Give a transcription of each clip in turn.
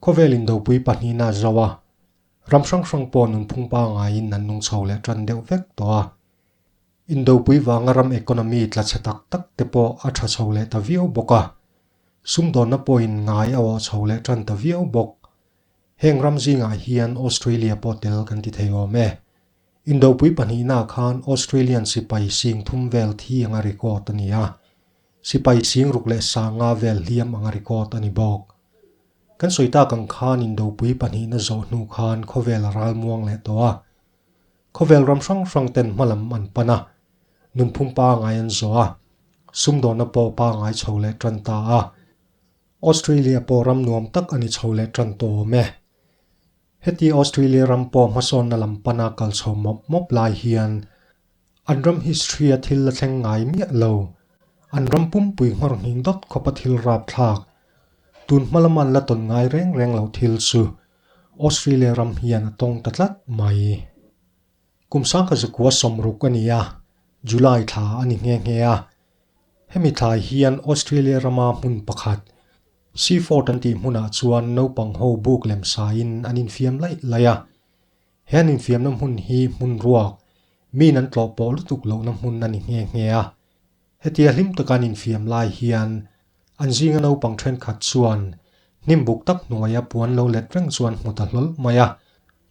Khawvel indopui pahnihna a zo a, ram hrang hrang pawh nunphung pangaiin an nung chho leh tan deuh vek tawh a. Indopui vanga ram economy tla chhe tak tak te pawh a tha chho leh ta viau bawk a, sumdawnna pawhin ngai a awh chho leh tan ta viau bawk. Heng ram zingah hian Australia pawh tel kan ti thei awm e. Indopui pahnihnaah khan Australian sipai sing thum vel thi anga record a ni a, sipai sing ruk leh sanga vel hliam anga record a ni bawk. Kan sawi tak ang khan Indopui pahnihna zawh hnu khan khawvel a ral muang leh tawh a. Khawvel ram hrang hrang ten hmalam an pan a, nunphung pangai an zawh a, sumdawnna pawh pangai chho leh tan ta a. Australia pawh ram nuam tak a ni chho leh tan tawh awm e. Heti Australia ram pawh hmasawnna lam pana kal chho mawp mawp lai hian an ram history a thil la thleng ngai miah lo. An ram pumpui nghawr nghing dawt khawpa thil rapthlak, tun hma lama an la tawn ngai reng reng lo thil chu Australia ram hian a tawng ta tlat mai. Kum sangkhat zakua sawmruk a ni a, July thla a ni nghe nghe a. Hemi thlai hian Australia rama hmun pakhat, Seaford an tih hmunah chuan naupang ho buk lem saiin an infiam laih laih a. He an infiamna hmun hi hmun ruak, miin an tlawh pawh lutuk lohna hmun a ni nghe nghe a. Hetia hlim taka an infiam lai hian an zinga naupang thenkhat chuan hnim buk tak hnuaia puan lo let reng chu an hmu ta hlawl mai a.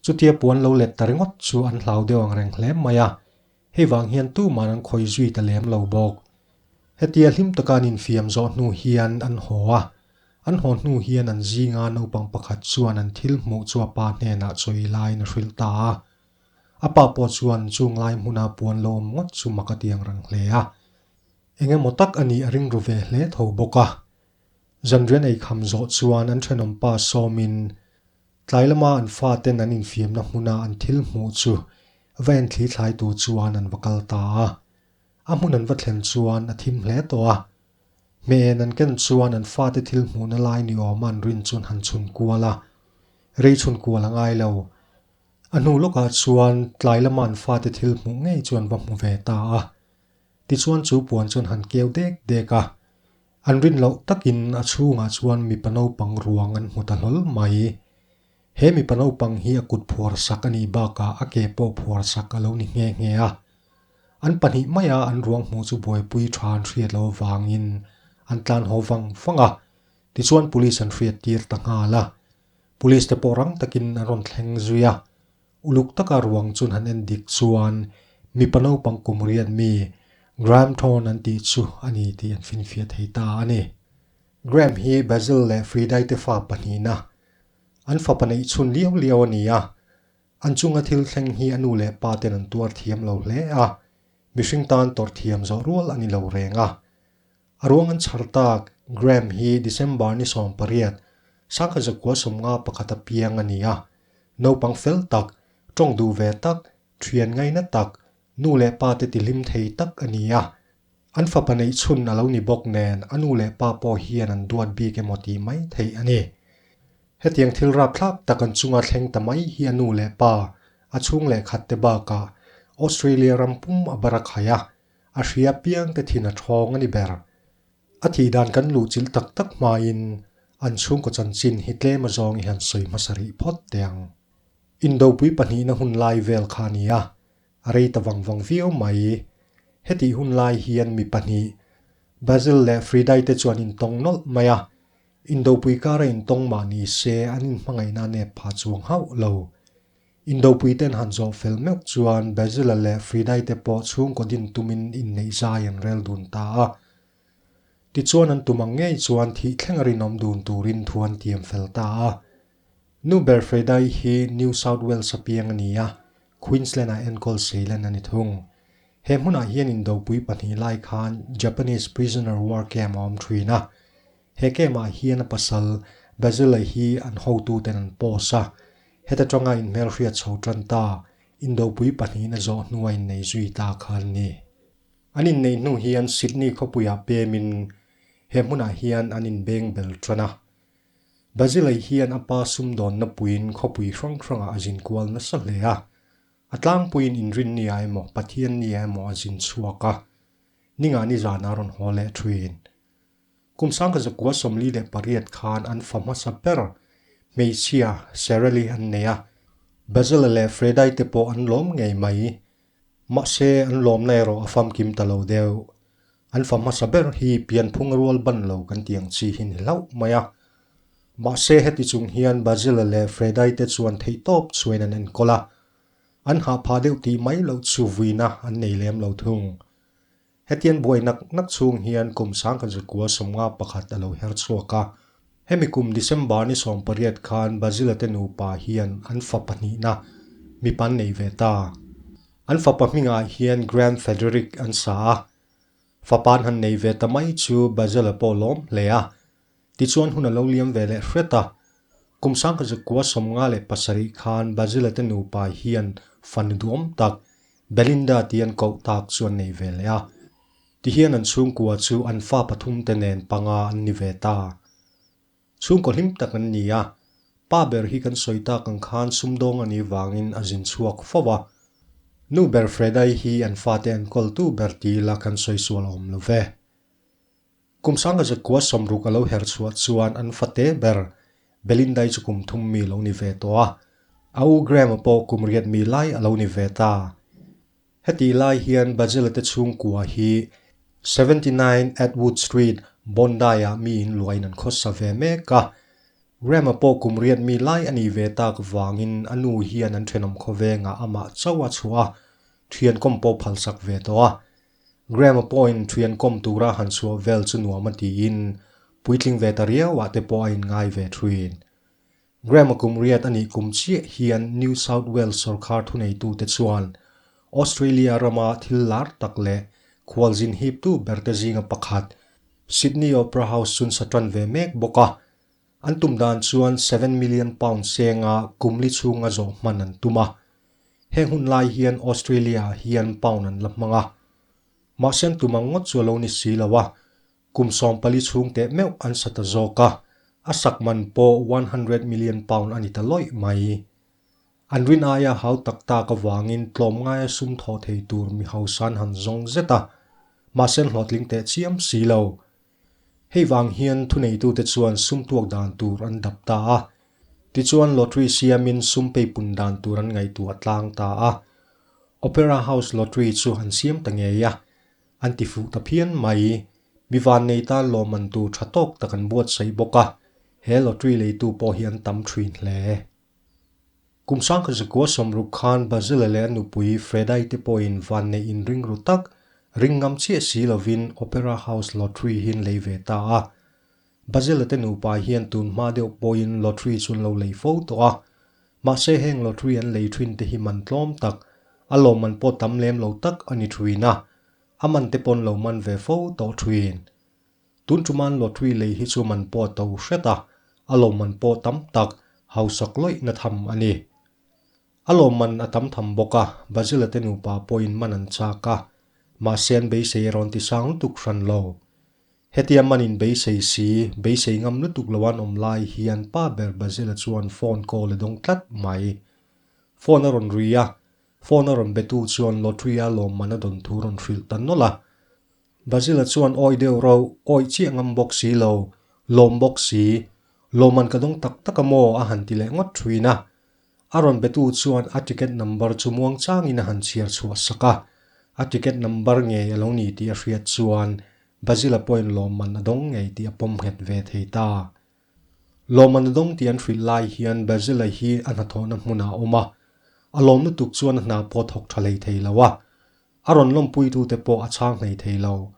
Chutia puan lo let ta ringawt chu an hlau deuh ang reng hle mai a. Hei vang hian tuman an khawi zui ta lem lo bawk. Hetia hlim taka an infiam zawh hnu hian an haw a, an haw hnu hian an zinga naupang pakhat chuan an thil hmuh chu a pa hnenah chawi laiin a hrilh ta a. A pa pawh chuan chung lai hmuna puan lo awm ngawt chu mak a ti ang reng hle a. Eng emaw tak a nih a ringru ve hle tho bawk a. Zanrian ei kham zawh chuan an thenawm pa sawmin Tlai lama an faten an infiamna hmuna an thil hmuh chu va en thli thlaitu chuan an va kal ta a. A hmun an va thlen chuan a thim hle tawh a. Hmeh en an ken chuan an fate thil hmuhna lai ni awma an rin chuan han chhun kual a. Rei chhun kual a ngai lo. A hnu lawkah chuan tlai lama an fate thil hmuh ngei chu an va hmu ve ta a. Tichuan chu puan chuan han keu dek dek a. An rin loh takin a chhungah chuan mipa naupang ruang an hmu ta hlawl mai. He mipa naupang hi a kut phuar sak a nih bakah a ke pawh phuar sak a lo ni nghe nghe a. An pahnih maia an ruang hmuh chu buaipui tha an hriat loh avangin an tlan haw vang vang a, tichuan police an hriat tir ta nghal a. Police te pawh rang takin an rawn thleng zui a. Uluk taka ruang chun han en dik chuan mipa naupang kum riat mi Graham Thorne an tih chu a ni tih an finfiah thei ta a ni. Graham hi Basil leh Fridai te fa pahnihna, an fapa neih chhun liau liau a ni a. An chunga thil thleng hi a nu leh pa ten an tuar thiam lo hle a, mihring tan tawrh thiam zawh rual a ni lo reng a. A ruang an chhar tak Graham hi December ni 18, sangkhat zakua sawmnga pakhata piang a ni a. Naupang fel tak, tawng duh ve tak, thian ngaina tak, nu leh pa te tihlim thei tak a ni a. An fapa neih chhun a lo ni bawk nen a nu leh pa pawh hian an duat bik emaw tih mai theih a ni. Hetiang thil rapthlak tak an chunga thleng ta mai hi a nu leh pa, a chhung leh khat te bakah Australia ram pum a bar a khai a, a hria piang te thin a thawng a ni ber. A thih dan kan luh chilh tak tak hmain an chhungkaw chanchin hi tlem azawng i han sawi hmasa rih phawt teh ang. Indopui pahnihna hun lai vel kha a ni a, a rei ta vang vang viau mai. Hetih hun lai hian mi pahnih, Basil leh Fridai te chuan intawng nawlh mai a, Indopui kara intawng mah ni se an inhmangaihna a nep pha chuang hauh lo. Indopui ten han zawh fel meuh chuan Basil-a leh Fridai te pawh chhungkaw din tumin inneih zai an rel dun ta a. Tichuan an tum ang ngei chuan thih thleng a rinawm dun turin thu an tiam fel ta a. Nu ber Fredai hi New South Wales a piang a ni a, Queensland-ah enkawl seilen a ni thung. He hmunah hian indopui pahnih lai khan Japanese prisoner war camp a awm thin a. He camp-ah hian a pasal Basil-a hi an hotuten an post a. Heta tanga inhmelhriat chho tan ta, indopui pahnihin a zawh hnua innei zui ta kha an ni. An inneih hnu hian Sydney khawpuiah pemin he hmunah hian an inbeng bel tan a. Basilei hian a pa sumdawnna puiin khawpui hrang hrangah a zin kual nasa hle a. A tlangpuiin Inrinnia emaw Pathiannia emaw a zin chhuak a, ninga nizan a rawn haw leh thin. Kum sangka zakua 48 khan an fa hmasa ber. Hmeichhia Sarah-i an nei a, Basil-a leh Fred-i te pawh an lawm ngei mai. Mahse, an lawmna erawh a famkim ta lo deuh. An fa hmasa ber hi pianphung rual ban lo kan tih ang chi hi ni hlauh mai a. Mahse, heti chung hian Basil-a leh Fred-i te chuan theihtawp chhuain an enkawl a. An hah phah deuh tih mai loh chu vuina an nei lem lo thung. Hetiang buai nak nak chhung hian kum sangkhat zakua 51 a lo her chhuak a. Hemi kum December ni 18 khan Bazila te nupa hian an fa pahnihna mipa an nei ve ta. An fapa hmingah hian Grand Frederick an sa a. Fapa an han nei ve ta mai chu Bazila pawh lawm hle a. Tichuan hun a lo liam ve leh hret a. Kum 1957 khan Bazila te nupa hian fanu duhawm tak Belinda tih an koh tak chu an nei ve leh a. Tihian an chhungkua chu an fa pathum te nen panga an ni ve ta. Chhungkaw hlim tak an ni a. Pa ber hi kan sawi tak ang khan sumdawng a nih vangin a zin chhuak fo a. Nu ber Fredai hi an fate an kawltu ber ti ila kan sawi sual awm lo ve. Kum 1960 a lo her chhuah chuan an fate ber Belindai chu kum thum mi lo ni ve tawh a, a u Graham-a pawh kum riat mi lai a lo ni ve ta. Hetih lai hian Basil-a te chhungkua hi 79 Atwood Street, Bondi-ah mi in luain an khawsa ve mek a. Graham-a pawh kum riat mi lai a nih ve tak vangin a nu hian an thenawm khawvengah amah chauh a chhuah a, thian kawm pawh phalsak ve tawh a. Graham-a pawhin thian kawm tura han chhuah vel chu nuam a tiin puitling ve ta riauah te pawh a inngai ve thin. Graham-a kum riat a nih kum chiah hian New South Wales sawrkhar thuneitute chuan Australia rama thil lar tak leh khualzin hiptu berte zinga pakhat Sydney Opera House chun sa tan ve mek bawk a. An tum dan chuan £7 million senga kum li chhunga zawh hman an tum a. Heng hun lai hian Australia hian pound an la hmang a. Mahse an tum ang ngawt chu a lo ni si lo a, kum 14 chhung teh meuh an sa ta zawk a, a sak man pawh £100 million a ni ta lawih mai. An rin aia hau tak tak avangin tlawm ngaia sum thawh thei tur mi hausa an han zawng zet a, mahse an hlawhtling teh chiam si lo. Hei vang hian thuneitute chuan sum tuak dan tur an dap ta a. Tichuan lottery siamin sum peipun dan tur an ngaihtuah tlang ta a. Opera House lottery chu an siam ta ngei a. An ti fuh ta phian mai. Mi vannei tan lawmman tur tha tawk tak an buatsaih bawk a. He lottery leitu pawh hi an tam thin hle. Kum 1960 khan Basil-a leh a nupui Fredai te pawhin vanneih inring ru tak, ring ngam chiah si lovin Opera House lottery hi an lei ve ta a. Basil-a te nupa hian tun hma deuh pawhin lottery chu an lo lei fo tawh a. Mahse heng lottery an lei thin te hi man tlawm tak, a lawmman pawh tam lem lo tak a ni thin a, a man te pawh an lo man ve fo tawh thin. Tun chuman lottery lei hi chu man pawh a to hret a, a lawmman pawh tam tak hausak lawih na tham a ni. A lawmman a tam tham bawk a, Basil-a te nupa pawhin man an chak a, mahse an beisei a rawn ti sang lutuk hran lo. Hetia man in beisei si, beisei ngam lutuk lo an awm lai hian pa ber Basil-a chuan phone call a dawng tlat mai. Phone a rawn ri a, phone a rawn betu chuan lottery-a lawmman a dawn thu rawn hrilh ta nawlh a. Basil-a chuan awi deuh rauh, awi chiah ngam bawk si lo, lawm bawk si, lawmman ka dawng tak tak a maw a han ti leh ngawt thin a. A rawn betu chuan a ticket number chu muang changin a han chhiar chhuah sak a, a ticket number ngei a lo ni tih a hriat chuan Basil-a pawhin lawmman a dawng ngei tih a pawm nghet ve thei ta. Lawmman a dawng tih an hrilh lai hian Basil-a hi a hnathawhna hmunah a awm a, a lawm lutuk chuan a hna pawh a thawk tha hlei thei lo a, A rawn lawmpuitute pawh a chhang hlei thei lo.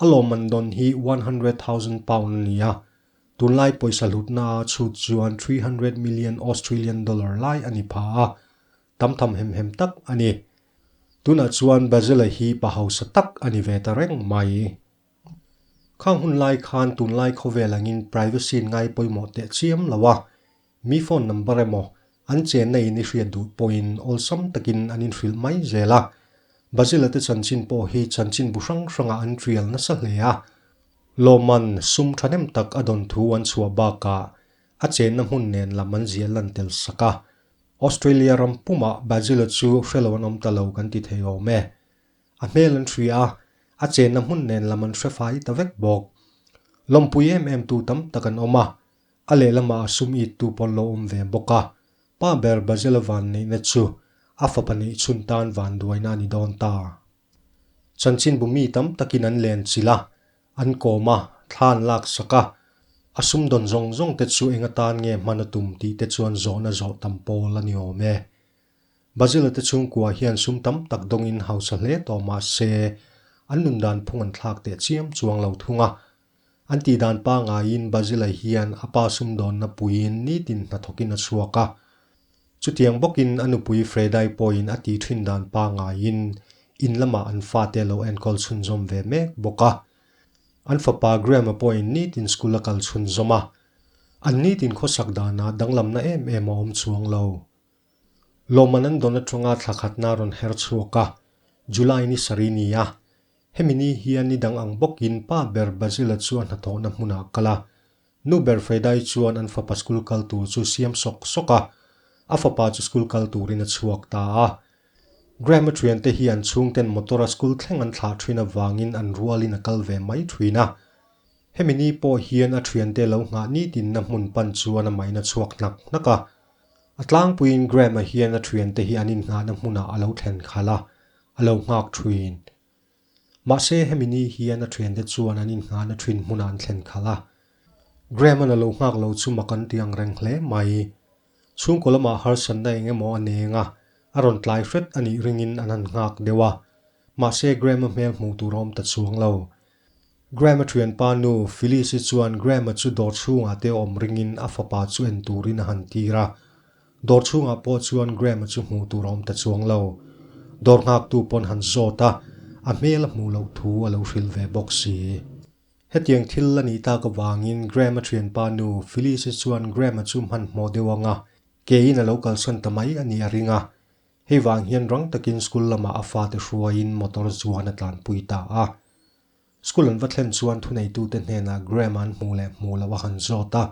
A lawmman dawn hi £100,000 a ni a, tunlai pawisa hlutna a chhut chuan 300 million Australian dollar lai a ni pha a, tam tham hem hem tak a ni. Tunah chuan Basil-a hi pa hausa tak a ni ve ta reng mai. Khang hun lai khan tunlai khawvel angin privacy ngai pawimawh teh chiam lo a, Mi phone number emaw an chenna in i hriat duh pawhin awlsam takin an inhrilh mai zel a. Basil-a te chanchin pawh hi chanchin bu hrang hrangah an trial nasa hle a. Lawmman sum thahnem tak a dawn thu an chhuah bakah a chenna hmun nen lam an ziah lan tel sak a. Australia ram pumah Basil-a chu hrelo an awm ta lo kan ti thei awm e. A hmel an hria a, a chenna hmun nen lam an hre fai ta vek bawk. Lawmpui em em tu tam tak an awm a. A lehlamah a sum it tu pawh an lo awm ve bawk a. Pa ber Basil-a vanneihna chu a fapa neih chhun tan vanduaina a ni dawn ta. Chanchinbu mi tam takin an len chilh a, an kawm a, thla an lak sak a. A sumdawn zawng zawng te chu eng atan nge hman a tum tih te chuan zawhna zawh tam pawl a ni awm e. Basil-a te chhungkua hian sum tam tak dawngin hausa hle tawh mah se, an nun dan phung an thlak teh chiam chuang lo thung a. An tih dan pangaiin Basil-a hian a pa sumdawnna puiin nitin hnathawkin a chhuak a. Chutiang bawkin a nupui Fredai pawhin a tih thin dan pangaiin in lamah an fate a lo enkawl chhunzawm ve mek bawk a. An fapa Graham-a pawhin nitin school a kal chhunzawm a. An nitin khawsak danah danglamna em em a awm chuang lo. Lawmman an dawn atanga thla khatna a rawn her chhuak a, July ni sarih ni a. Hemi ni hian ni dang ang bawkin pa ber Basil-a chu a hnathawhna hmunah a kal a. Nu ber Fredai chuan an fapa school kal tur chu siam sawk sawk a, a fapa chu school kal turin a chhuak ta a. Graham-a thiante hi an chhungten motor-a school thleng an thlah thin avangin an rualin a kal ve mai thin a. Hemi ni pawh hian a thiante lo nghah nitinna hmun pan chuan amahin a chhuak hnak hnak a. A tlangpuiin Graham-a hian a thiante hi an innghahna hmunah a lo thlen khalh a, a lo nghak thin. Mahse hemi ni hian a thiante chuan an innghahna thin hmunah an thlen khalh a. Graham-a'n a lo nghak lo chu mak an ti ang reng hle mai. Chhungkaw lamah harsatna eng emaw a neng a, a rawn tlai hret a nih ringin an han nghak deuh a. Mahse Graham-a hmel hmuh tur a awm ta chuang lo. Graham-a thianpa nu Phyllis-i chuan Graham-a chu dawr chhungah te awm ringin a fapa chu en turin a han tir a. Dawr chhungah pawh chuan Graham-a chu hmuh tur a awm ta chuang lo. Dawr nghaktu pawn han zawt a, a hmel a hmuh loh thu a lo hrilh ve bawk si. Hetiang thil a nih tak avangin Graham-a thianpa nu Phyllis-i chuan Graham-a chu hmanhmawh deuh anga keiin a lo kalsan ta mai a nih a ring a. Hei vang hian rang takin school lamah a fate hruaiin motor chuan a tlanpui ta a. School an va thlen chuan thuneitute hnenah Graham an hmuh leh hmuh loh a han zawt a.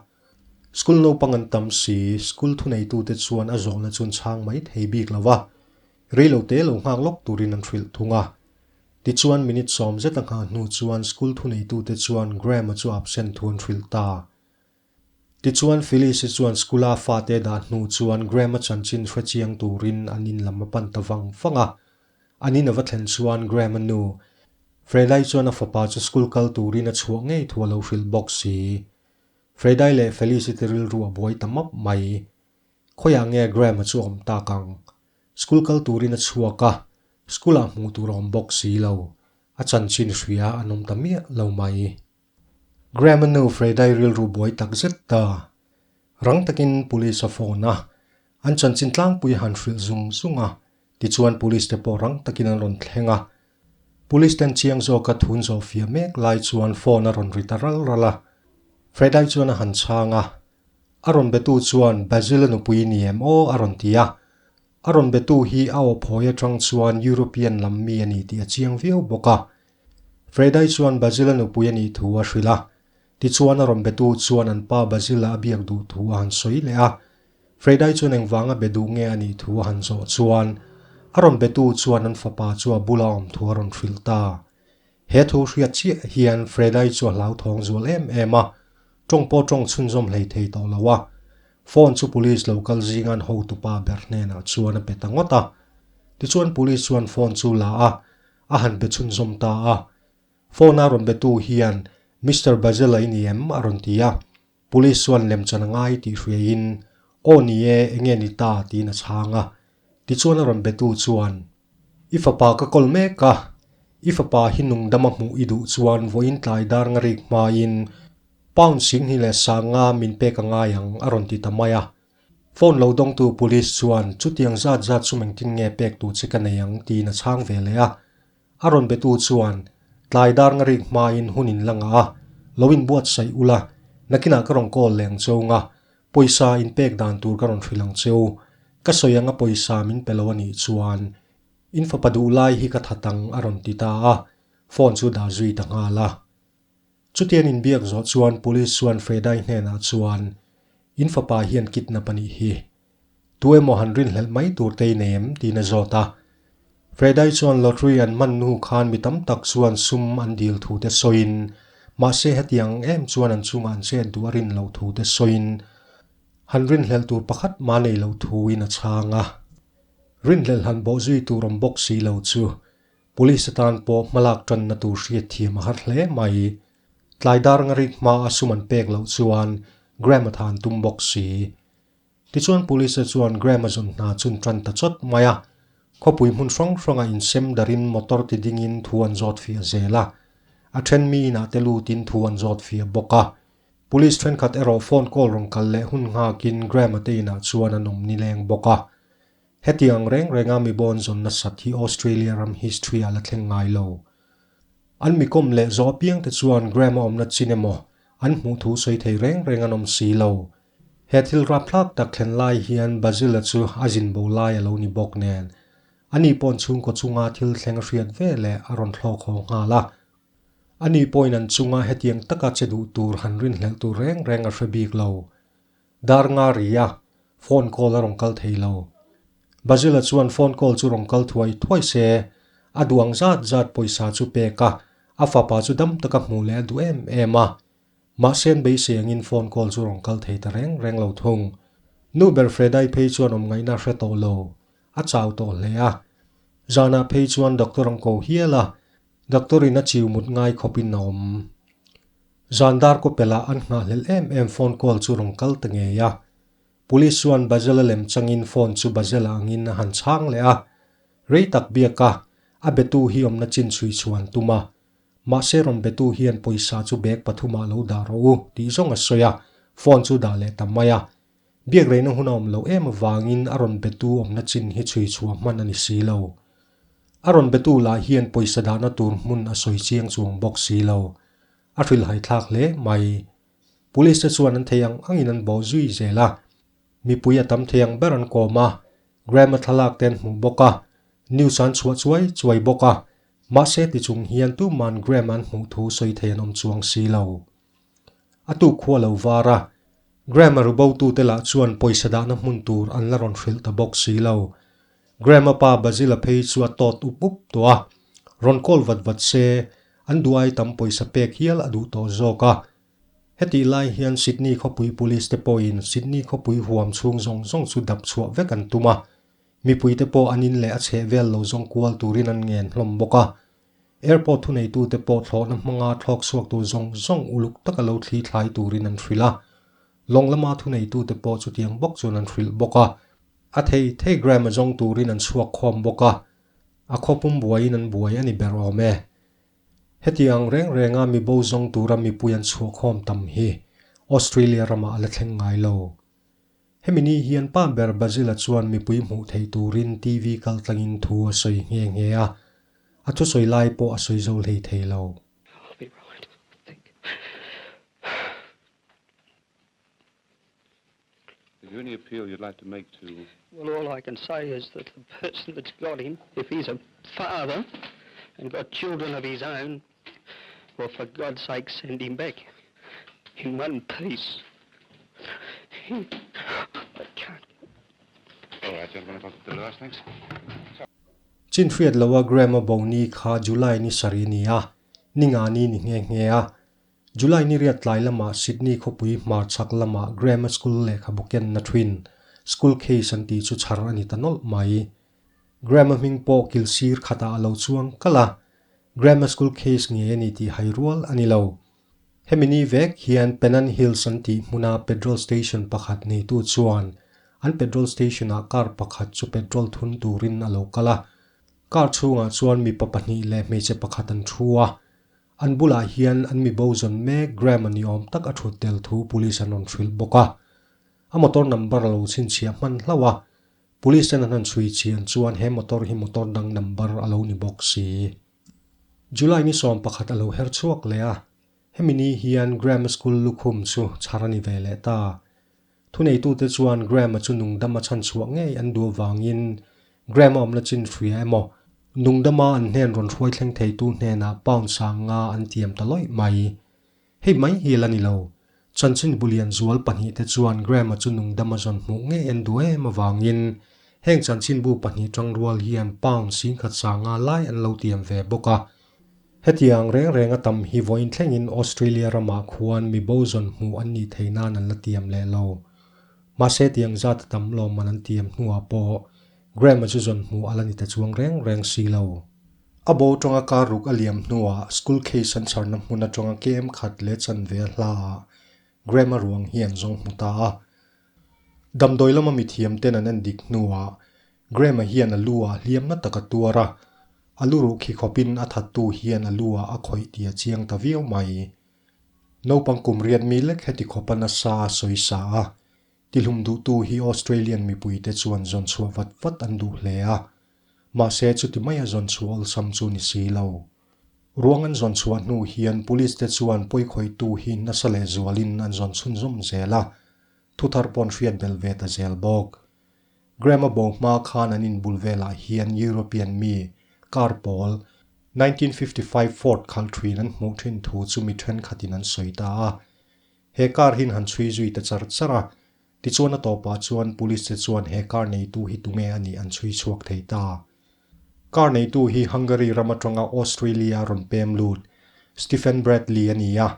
School naupang an tam si, school thuneitute chuan a zawhna chu an chhang mai thei bik lo va, reilote lo nghak lawk turin an hrilh thung a. Tichuan minute sawm zet a nghah hnu chuan school thuneitute chuan Graham-a chu absent thu an hrilh ta. Tichuan Phyllis-i chuan school-a fate dah hnu chuan Graham-a chanchin hre chiang turin an in lam a pan ta vang vang a. An in a va thlen chuan Graham-a nu, Fredai chuan a fapa chu school kal turin a chhuah ngei thu a lo hrilh bawk si. Fredai leh Phyllis-i te rilru a buai ta map mai. Khawiah nge Graham-a chu a awm tak ang? School kal turin a chhuak a, school-ah hmuh tur a awm bawk si lo. A chanchin hria an awm ta miah lo mai. Graham-a nu Fredai rilru buai tak zet ta. Rang takin police a phone a, an chanchin tlangpui a han hrilh zung zung a, tichuan police te pawh rang takin an rawn thleng a. Police ten chiang zawka thun zawh fiah mek lai chuan phone a rawn ri ta ral ral a. Fredai chuan a han chhang a, a rawn betu chuan Basil-a nupui ni em aw a rawn ti a. A rawn betu hi a aw phawi atang chuan European lam mi a ni tih a chiang viau bawk a. Fredai chuan Basil-a nupui a nih thu a hrilh a. Tichuan a rawn betu chuan an pa Basil-a a biak duh thu a han sawi leh a. Fredai chuan engvanga be duh nge a nih thu a han zawh chuan a rawn betu chuan an fapa chu a bula awm thu a rawn hrilh ta. He thu hriat chiah hian Fredai chu a hlauthawng zual em em a, tawng pawh tawng chhunzawm hlei thei tawh lo a. Phone chu police lo kal zinga an hotupa ber hnenah chuan a pe ta ngawt a. Tichuan police chuan phone chu la a, a han be chhunzawm ta a. Phone a rawn betu hian Mister Basil-a i ni em? a rawn ti a. Police chuan lemchan a ngai tih hriaiin, Aw ni e, enge ni ta? tiin a chhang a. Tichuan a rawn betu chuan, I fapa ka kawl mek a, i fapa hi nungdama hmuh i duh chuan vawiin tlai dar ngarik hmain pound singhnih leh sanga min pek a ngai ang a rawn ti ta mai a. Phone lo dawngtu police chuan chutiang zat zat sum engtin nge pek tur che ka nei ang tiin a chhang ve leh a. A rawn betu chuan tlai dar ngarik hmain hun in la ngah a, lo inbuatsaih ula, nakinah ka rawn call leh ang cheu nga, pawisa in pek dan tur ka rawn hrilh ang cheu, ka sawi anga pawisa min pe lo a nih chuan in fapa duh lai hi ka that ang a rawn ti ta a, phone chu dah zui ta nghal a. Chutian inbiak zawh chuan police chuan Fredai hnenah chuan in fapa hian kidnap a nih hi. Tu emaw han rinhlelh mai tur te i nei em? tiin a zawt a. Fredai chuan lottery an hman hnu khan mi tam tak chuan sum an dil thu te sawiin Mahse hetiang em chuan an chungah an chet duh a rin loh thu te sawiin han rinhlelh tur pakhat mah nei lo thuin a chhang a. Rinhlelh han bawh zui tur awm bawk si lo chu Police atan pawh hmalak tanna tur hriat thiam a har hle mai. Tlai dar ngarik hma a sum an pek loh chuan Graham a than tum bawk si. Tichuan Police te chuan Graham a zun hna chun tan ta chawt mai a. Khawpui hmun hrang hranga insem darin motor ti dingin thu an zawt fiah zel a. A then mi inah te lutin thu an zawt fiah bawk a. Police thenkhat erawh phone call rawn kal leh hun nghakin Graham a te inah chuan an awm nileng bawk a. Hetiang reng renga mi bawn zawn nasat hi Australia ram history ah la thleng ngai lo. An mikawm leh zawh apiang te chuan Graham a awmna chin emaw an hmuh thu sawi thei reng reng an awm si lo. He thil rapthlak tak thlen lai hian Basil-a chu a zin bo lai a lo ni bawk nen, ani paw'n chhungkaw chunga thil thleng a hriat ve leh a rawn thlawk haw nghal a. Ani pawhin an chunga hetiang taka che duh tur han rinhlelh tur reng reng a hre bik lo. Dar nga ri a, phone call a rawn kal thei lo. Basil-a chuan phone call chu rawn kal thuai thuai se, a duh ang zat zat pawisa chu pek a, a fapa chu dam taka hmuh leh a duh em em a. Mahse an beisei angin phone call chu rawn kal thei ta reng reng lo thung. Nu ber Fredai phei chuan awm ngaihna a hre tawh lo, a chau tawh hle a. Zanah phei chuan doctor an ko hial a, doctor in a chiu mut ngai khawpin a awm. Zan dar kaw pelah an nghahhlelh em em phone call chu rawn kal ta ngei a. Police chuan Bazel a lem changin phone chu Bazel a angin a han chhang leh a. Rei tak biak a, a betu hi awmna chin chhui chhuan tum a. Mahse rawn betu hian pawisa chu bag pathumah lo dah rawh u tih zawng a sawi a, phone chu dah leh ta mai a. Biak reina hun a awm loh em avangin a rawn betu awmna chin hi chhui chhuah hman a ni si lo. A rawn betu lah hian pawisa dahna tur hmun a sawi chiang chuang bawk si lo. A hrilhhai thlak hle mai. Police te chuan an thei ang angin an bawh zui zel a. Mipui a tam thei ang ber an kawm a, Graham-a thlalak te an hmuh bawk a, news an chhuah chuai chuai bawk a, mahse ti chung hian tuman Graham an hmuh thu sawi thei an awm chuang si lo. A tuk khua lo var a, Graham-a rubotute lah chuan pawisa dahna hmun tur an la rawn hrilh ta bawk si lo. Graham-a pa Basil-a phei chu a tawt up up tawh a, rawn call vat vat se, an duh ai tam pawisa pek hial a duh tawh zawk a. Hetih lai hian Sydney khawpui Police te pawhin Sydney khawpui huam chhung zawng zawng chu dap chhuah vek an tum a, mipui te pawh an in leh a chheh vel lo zawng kual turin an ngen hlawm bawk a. Airport thuneitute pawh thlawhna hmanga thlawk chhuak tur zawng zawng uluk taka lo thli thlai turin an hrilh a. Lawng lama thuneitute pawh chutiang bawk chuan an hrilh bawk a. A thei thei gram a zawng turin an chhuak khawm bawk a, a khawpum buaiin an buai a ni ber awm e. Heti ang reng renga mi bo zawng tura mipui an chhuahkhawm tam hi Australia ramah a la thleng ngai lo. Hemi ni hian pa ber Basil-a chuan mipui hmuh theih turin TV kal tlangin thu a sawi nghe nghe a, a thusawi lai pawh a sawi zo hlei thei lo. Is there any appeal you'd like to make to... Well, all I can say is that the person that's got him, if he's a father and got children of his own, well, for God's sake, send him back in one piece. He, I can't. All right, gentlemen, I've got the last, thanks. Chin hriat loa Graham-a bo ni kha July ni sarih a ni a, ni nga ni ni nghe nghe a. July ni riat tlai lamah Sydney khawpui hmarchhak lamah Grammar School lehkhabu kenna thin school case an tih chu chhar a ni ta nawlh mai. Grammar hming pawh kil sir khatah a lo chuang kalh a, Grammar School case ngei a ni tih hai rual a ni lo. Hemi ni vek hian Pennant Hills an tih hmuna petrol station pakhat neitu chuan an petrol station-ah car pakhat chu petrol thun turin a lo kal a, car chhungah chuan mipa pahnih leh hmeichhe pakhat an thu a, An bulah hian an mi bo zawn mek Graham-a ni awm tak a thut tel thu police an rawn hrilh bawk a. A motor number a lo chhinchhiah hman hlauh a, police ten an han chhui chian chuan he motor hi motor dang number a lo ni bawk si. July ni 11 a lo her chhuak leh a, hemi ni hian Graham-a school lukhum chu chhar a ni ve leh ta. Thuneitute chuan Graham-a chu nungdam a chhan chhuah ngei an duh avangin Graham-a awmna chin hria emaw, nungdama an hnen rawn hruai thleng theitu hnenah pound sanga an tiam ta lawih mai. Hei mai hi la ni lo. Chanchin bulian zual pahnihte chuan Graham-a chu nungdama zawn hmuh ngei an duh em avangin heng chanchinbu pahnih tangrual hian pound 10,100 lai an lo tiam ve bawk a. Hetiang reng renga tam hi vawiin thlengin Australia ramah khuan mi bo zawn hmuh an nih theih nan an la tiam leh lo. Mahse tiang zat a tam lawmman an tiam hnuah pawh Graham-a chu zawn hmuh a la ni ta chuang reng reng si lo. A bo tanga kar ruk a liam hnuah school case an chharna hmun atanga kem khat leh chanve a hlaah Graham-a ruang hi an zawng hmu ta a. Damdawi lama mithiam ten an en dik hnuah Graham-a hian a lu ah hliamna tak a tuar a, a lu ruh khi khawpin a thattu hian a lu ah a khawih tih a chiang ta viau mai. Naupang kum riat mi lek heti khawpa nasa a sawi sa a, tihlum duhtu hi Australian mipuite chuan zawn chhuah vat vat an duh hle a, mahse chuti maia zawn chhuah awlsam chu ni si lo. Ruang an zawn chhuah hnu hian police te chuan pawikhawihtu hi nasa leh zualin an zawn chhunzawm zel a, thuthar pawn hriat belh ve ta zel bawk. Graham-a bo hma khan an inbul velah hian European mi, car pawl, 1955 Ford khalh thuin an hmuh thin thu chu mi thenkhatin an sawi ta a. He car hin han chhui zui ta char char a, tichuan a tawpah chuan police te chuan he car neitu hi tunge a nih an chhui chhuak thei ta. Car neitu hi Hungary ram atanga Australia rawn pem lut, Stephen Bradley a ni a,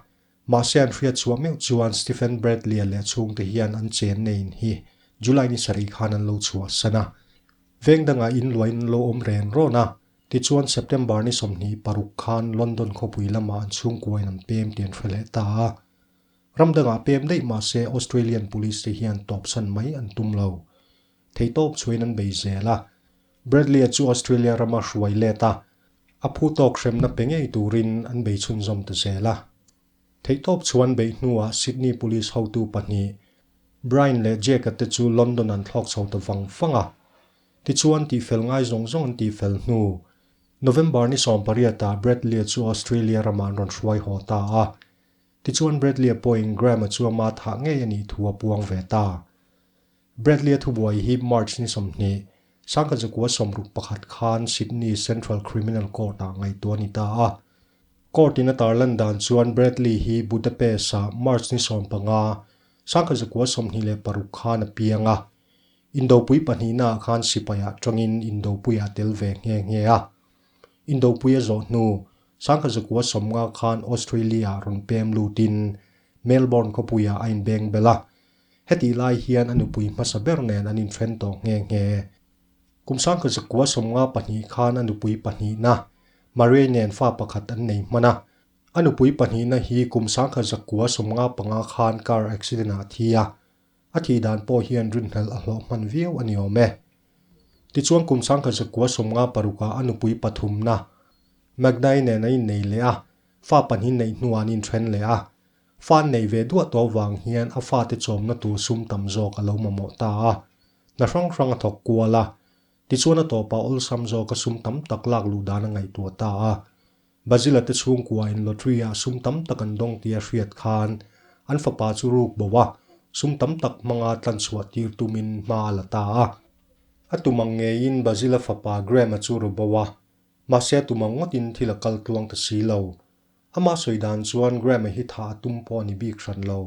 Mahse an hriat chhuah meuh chuan Stephen Bradley-a leh chhungte hian an chen neiin hi July ni sarih khan an lo chhuahsan a. Veng dangah in luain an lo awm ren rawn a, tichuan September ni 26 khan London khawpui lamah an chhungkuain an pem tih an hre leh ta a. Ram dangah pem daih mahse Australian Police te hian tawpsan mai an tum lo. Theihtawp chhuain an bei zel a. Bradley-a chu Australia rama hruai let a, a phu tawk hremna pe ngei turin an bei chhunzawm ta zel a. Theihtawp chuan beih hnuah Sydney Police hotu pahnih, Brian leh Jake-a te chu London an thlawk chho ta vang vang a. Tichuan tihfel ngai zawng zawng an tihfel hnu, November ni 18-ah Bradley-a chu Australia ramah an rawn hruai haw ta a. Tichuan Bradley-a pawhin Graham-a chu ama thah ngei a nih thu a puang ve ta. Bradley-a thubuai hi March ni 20, 1961 khan Sydney Central Criminal Court-ah ngaihtuah a ni ta a. Court-in a tarlan dan chuan Bradley hi Budapest-ah March ni 15, 1926 khan a piang a. Indopui pahnihnaah khan sipaiah tangin Indopuiah tel ve nghe nghe a. Indopui a zawh hnu, 1950 khan Australia-ah rawn pem lutin Melbourne khawpuiah a inbeng bel a. Hetih lai hian a nupui hmasa ber nen an inthen tawh nghe nghe. Kum 1952 khan a nupui pahnihna, Marie nen fa pakhat an nei hman a. A nupui pahnihna hi kum 1955 khan car accident ah a thi a. A thih dan pawh hian rinhlelh a hlawh hman viau a ni awm e. Tichuan kum 1956 ah a nupui pathumna, Magda-i nen an innei leh a, fa pahnih neih hnuah an inthen leh a. Fa an neih ve duah tawh avang hian a fate chawmna tur sum tam zawk a lo mamawh ta a, hna hrang hrang a thawk kual a. Tichuan a tawpah awlsam zawka sum tam tak lak luh dan a ngaihtuah ta a. Basil-a te chhungkuain lottery-ah sum tam tak an dawng tih a hriat khan an fapa chu ruk bo a, sum tam tak hmanga tlanchhuah tir tumin hma a la ta a. A tum ang ngeiin Basil-a fapa Graham-a chu ru bo a, mahse a tum ang ngawtin thil a kal tluang ta si lo. Amah sawi dan chuan Graham-a hi tha a tum pawh a ni bik hran lo.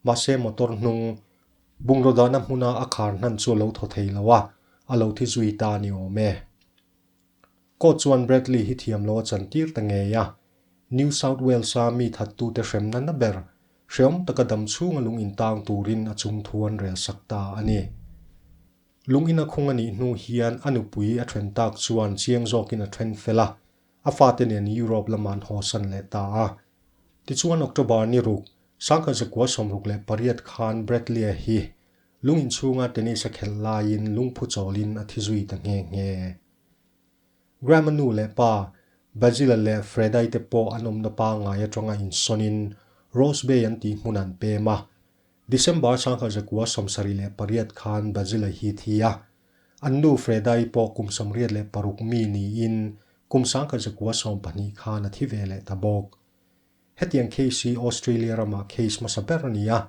Mahse motor hnung bungraw dahna hmuna a khar hnan chu a lo thaw thei lo a, a lo thi zui ta a ni awm e. Court chuan Bradley hi thiam lo a chantir ta ngei a, New South Wales-a mi thattute hremna na ber, hreawm taka dam chhunga lung intang turin a chung thu an rel sak ta a ni. Lung ina khung a nih hnu hian a nupui a then tak chuan chiang zawkin a then fel a, A fate nen Europe lamah an hawsan leh ta a. Tichuan October ni ruk, 1968 khan Bradley-a hi lung inchhunga tennis a khelh laiin lungphu chawlin a thi zui ta nghe nghe. Graham-a nu leh pa, Basil-a leh Freda-i te pawh an awmna pangngai atanga insawnin Rose Bay an tih hmun an pem a. December 1978 khan Basil-a hi thi a. An nu Freda-i pawh kum 86 mi niin kum 1912 khan a thi ve leh ta bawk. Hetiang case hi Australia ramah case hmasa ber a ni a,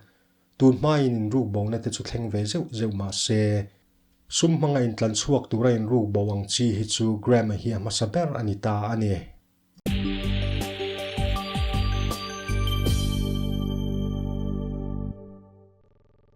tun hmain inruk bona te chu thleng ve zeuh zeuh mah se, sum hmanga intlan chhuak tura inruk bo ang chi hi chu Graham-a hi a hmasa ber a ni ta a ni.